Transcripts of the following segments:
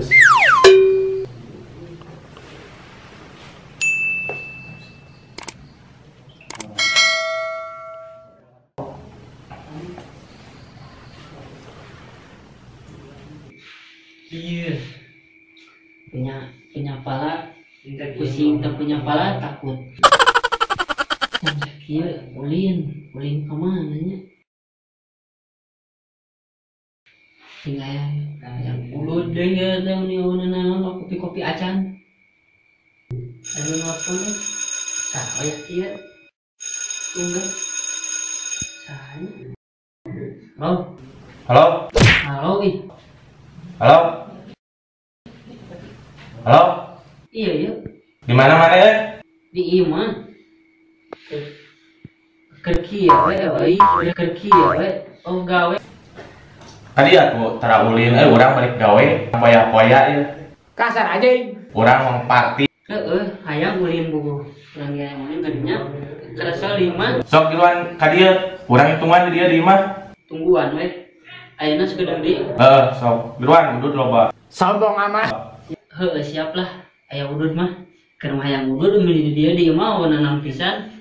Geus. Iya. Punya pala pusing, tak punya pala takut. Iya, ulin ke mana nya? Tinggal yang ulud deh ya, naon kopi-kopi acan. Anu nelfon eh. Saha ya ieu? Enggak. Sahanya. Halo. Halo. Halo, ih. Halo. Halo. Iya, iya. Di mana eh? Di imah. Keur kieu we euy, keur kieu we. Oh gawe. Tadi atuh tara ulin euy urang balik gawe poya-poya ieu. Kasar aja. Urang mau party. Heeh, hayang ulin buku. Urang ge ulin gadinya kerasa 5. Sok giluan ka dieu, urang hitungan di dieu di imah. Tungguan we. Ayeuna sakedeung deui. Heeh, sok giluan udud loba. Sombong amat. Heeh, siap lah. Aya udud mah. Keur mah hayang udud meuli di dieu di imah naon pisan.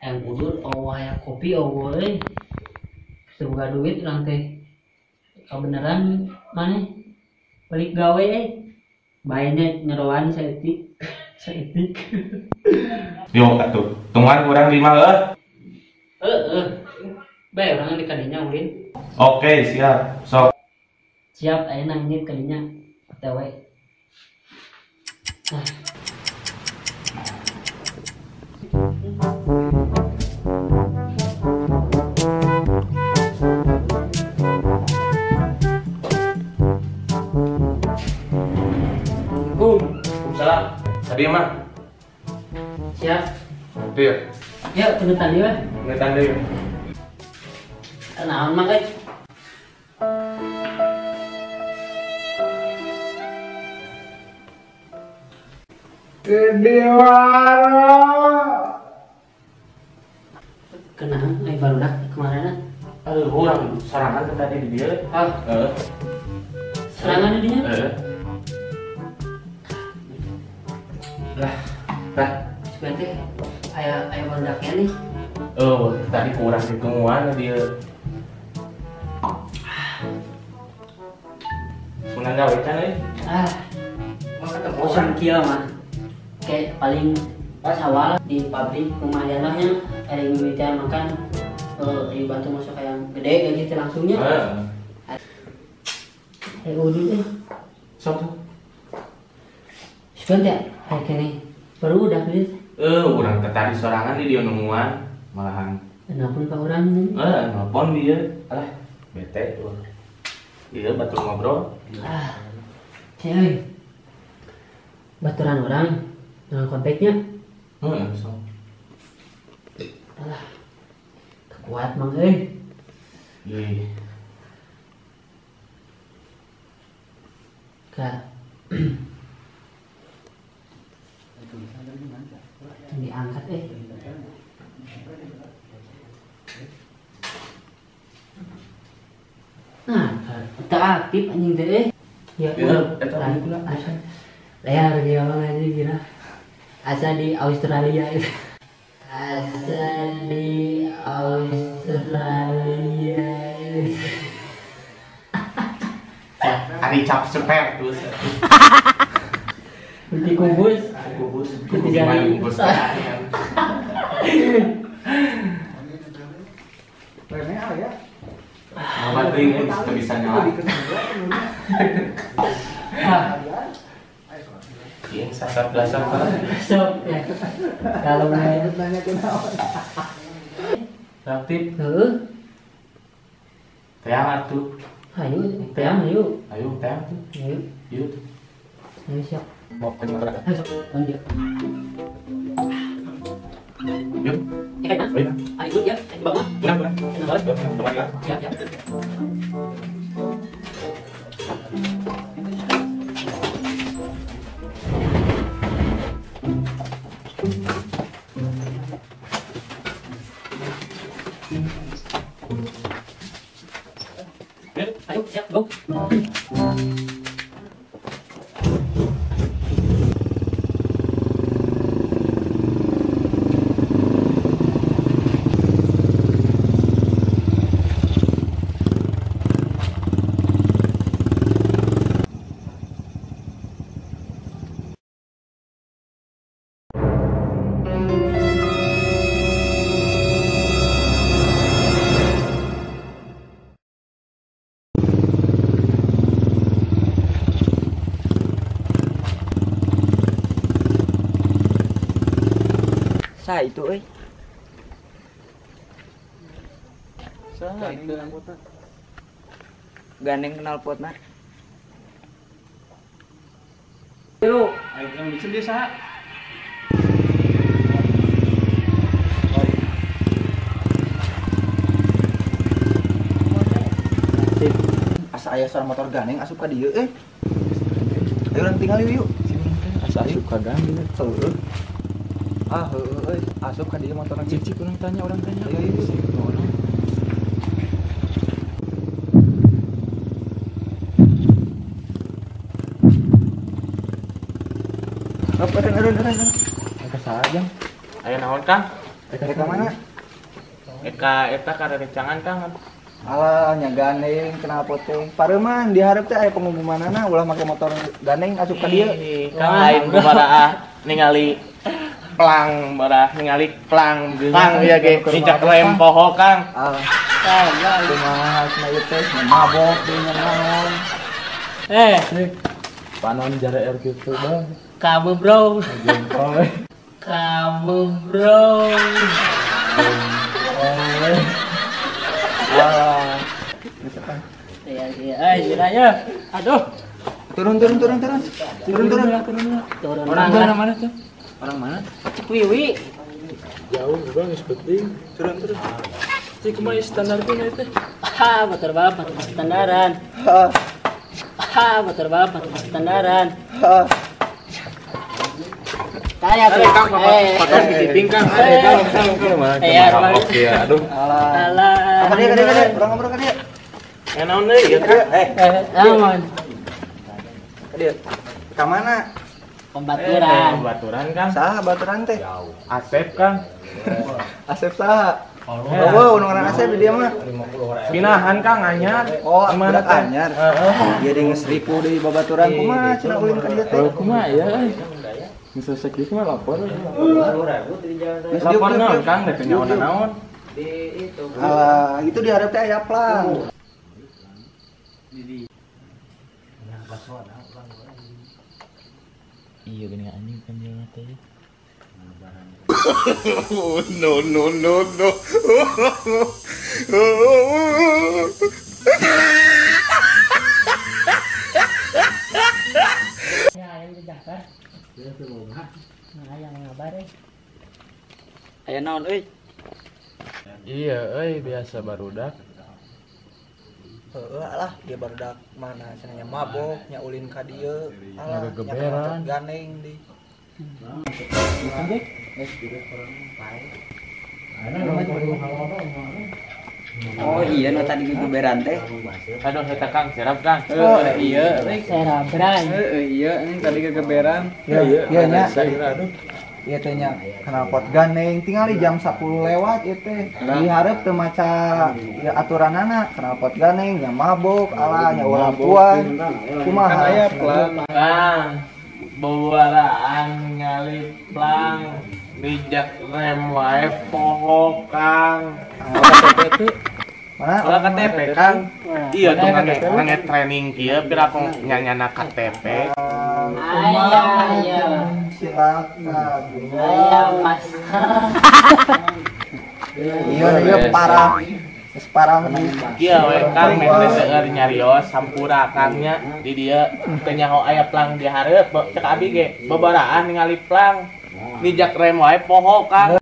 Hayang udud eueuh hayang kopi eueuh euy. Teu boga duit urang teh. Kabeneran maneh balik gawe euy. Bae nyeroan saeutik. Saeutik. Yo atuh, tungguan urang di imah heuh. Heeh. Bae urang di kadinya ulin. Oke, siap. Sok. Siap ayeuna nyit kadinya. OTW. Ah. Waalaikumsalam. Tadi mah. Siap. Iya. Yuk, tundutan deui we. Tundutan deui. Naon mah euy? Diwaro. Kenaon ai barudak kemarin? Aduh, urang sorangan tadi di dieu. Ah. Heeh. Sorangan di dinya? Heeh. Lah, lah. Sebenarnya teh aya barudaknya nih. Oh, tadi kurang ditungguan dia. Menang gawe can euy. Ah. Mah ketemu bosan kieu mah. Kayak paling pas awal di pabrik lumayan lah nya ada yang mimitian makan dibantu masuk yang gede gaji teh langsungnya. Heeh. Eh udah deh. Sok tuh. Sebenarnya kayak gini baru udah beli. Urang teh tadi sorangan di dia nungguan malahan. Nelpon ka urang nih. Nelpon dia. Alah, bete tuh. Iya, batur ngobrol. Ah. Ceuy. Baturan urang dengan kontaknya. Heeh, sok. Alah. Kuat mang euy. Ih. Ka. Diangkat eh. Nah, tak aktif anjing teh eh. Ya, eta pula. Layar dia mah anjing gila. Asa di Australia itu. Asa di Australia. Ari cap seper terus. Di kubus. Kubus. Kubus. Mama teuing teu bisa nyala. Ieu sasar dasar Sok ya. Kalau nanya kunaon. Aktif. Heeh. Teang atuh. Ayo, teang ayo. Ayo teang tuh. Ayo. Yuk tuh. Ayo siap. Mau ke mana? Ayo sok. Lanjut. Yuk. Ya kan? Ayo ya, bangun. Kurang. Siap, siap. Ayo, siap, go. Sa itu euy. Sa itu. Gandeng knalpotna. Lu, ayo yang bikin dia saha? Asa aya suara motor gandeng asup ka dieu euy. Ayo urang tinggal yuk. Asa asup ka gandeng. Heueuh. Ah heueuh euy, asup ka dieu motor. Cik urang tanya, urang tanya. Ayo yuk. Orang. Apa eren. Eka saha jang? Aya naon Kang? Eka mana? Eka eta ka rerencangan Kang. Alah nya gandeng knalpot teh. Pareuman dihareup teh aya pengumumanana ulah make motor gandeng asup ka dieu. Kang lain kumaha ningali plang barah ningali plang. Kang ieu ge nincak rem poho Kang. Alah. Kumaha cenah ieu teh mabok deui nya naon. Eh, panon jare er kitu Bang. Kamu bro. Jempol. Kamu bro. Jempol. Alah. Iya, iya, iya, aduh. Turun. Turun. Turun. Orang mana mana tuh? Orang mana? Cek Wiwi. Jauh bang, geus penting. Turun. Cik kumaha standar teh teh? Ah, motor bapak standaran. Ah, motor bapak standaran. Tanya tuh. Kang, potong di Kang. Kang. Iya, oke, aduh. Alah. Apa dia, dia? Urang ngobrol ka dia. Ya naon deui ieu, Kang? Naon? Ka dia. Ka mana? Pembaturan. Pembaturan, Kang. Saha baturan teh? Asep, Kang. Asep saha? Oh, nu ngaran Asep di dia mah. Pinahan Kang anyar. Oh, budak anyar. Dia deui geus ripuh deui babaturan kumaha cenah ulin ka dieu teh. Kumaha ya euy. Geus resek deui mah lapor. Lapor naon Kang, teh nyawa naon? Alah, itu dihareup teh aya plang. Iya gini anjing kan jalan teh. No no no no. Ya, ayam jejak. Nah, yang ngabar euy. Aya naon euy? Iya euy, biasa barudak. Heueuh alah, dia barudak mana cenah nya mabok, nya ulin ka dieu. Alah, gegeberan. Gandeng di. Oh iya nu tadi gegeberan teh. Aduh eta Kang, serap Kang. Oh iya, serap bray. Heeh iya, ini tadi gegeberan. Iya, iya nya. Ieu teh nya knalpot gandeng tingali jam 10 lewat ieu teh. Dihareup teu maca ya aturanana knalpot gandeng nya mabok alah nya ulah tuan. Kumaha aya plang. Kang, bawaraan ngali plang bijak rem wae poho Kang. Mana? Ulah KTP Kang. Iya tuh nge training kieu pira aku nyanyana KTP. Aya. Silakan. Aya Mas. Iya, iya parah. Geus parah Kieu we Kang meh seueur nyarios sampura Kang nya di dieu teu nyaho aya plang di hareup cek abi ge babaraan ningali plang. Nijak rem wae poho Kang.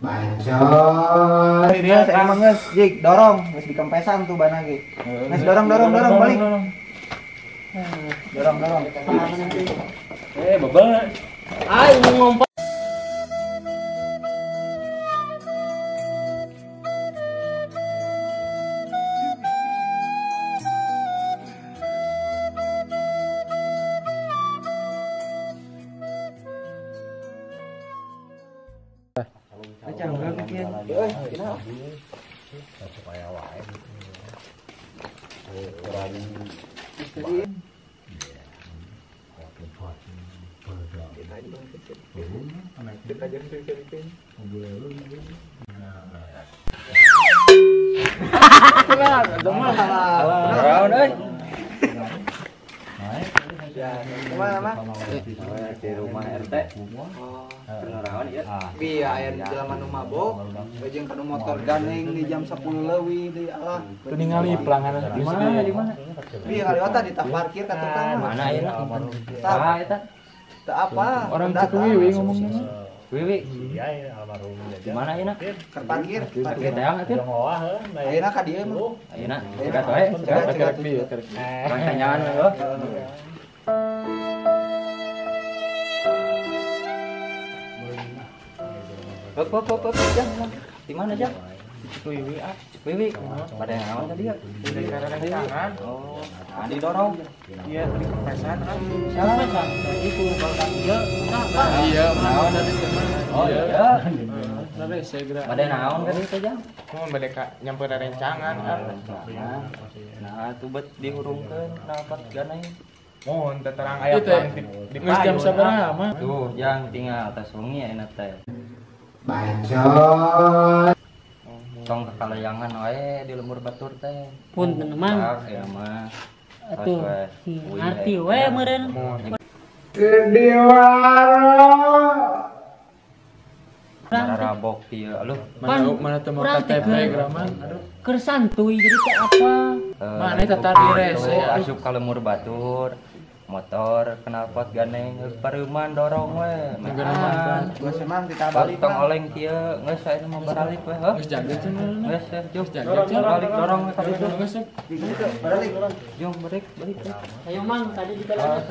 Bancot. Dia emang geus jik dorong geus dikempesan tuh bana ge. Geus dorong balik. Dorong. Eh, bebel. Ayo ngompol. Ya, kemana mah? Di rumah RT. Oh, kenarawan ieu. Bi aya di jelema nu mabok, jeung kanu motor gandeng di jam 10 leuwih deui alah. Teu ningali pelangan Di mana? Di mana? Bi kaliwat di tak parkir ka tukang. Mana ayeuna? Tah eta. Teu apa? Orang Cikuwiwi ngomongnya mah. Wiwi. Di mana ayeuna? Keur parkir, parkir. Teang atuh. Ayeuna ka dieu mah. Ayeuna cegat wae, cegat. Karek bi, karek bi. Urang tanyaan we heuh. Hop hop hop, jang. Di mana, Jang? Cikuwiwi ah. Wiwi. Pada naon tadi ya? Rencangan. Oh, nah didorong. Iya, tadi kempesan ah. Siapa tadi ku barudak ieu. Iya, Naon tadi? Oh iya. Nah, saya gerak. Pada naon kan itu, Jang? Mun bade ka nyamper rencangan ah. Nah, tuh bet dihurungkeun knalpot ganeng. Mun teu terang aya Ieu teh, plang di Geus jam payun, ah. sabaraha mah? Tuh, Jang tinggal atas wengi ayeuna teh. Bacot. Tong kekalayangan wae di lembur batur teh. Punten Mang. Ah, ya mah. Atuh. Ngarti we meureun. Di warung. Marabok ieu aduh. Mana mana teu mau KTP geraman. Aduh. Keur santuy jadi teh apa? Mana eta tadi rese, aduh. Asup ka lembur batur. Motor knalpot ganeng pareuman dorong we. Geuneuman. Geus emang kita balik. Tong oleng kieu geus ayeuna mah baralik we heuh. Geus jaga cenah. Geus eh, jung Jaga cenah. balik dorong we ka ditu. Geus. Balik. Jung balik balik. Ayo Mang, tadi juga lagi.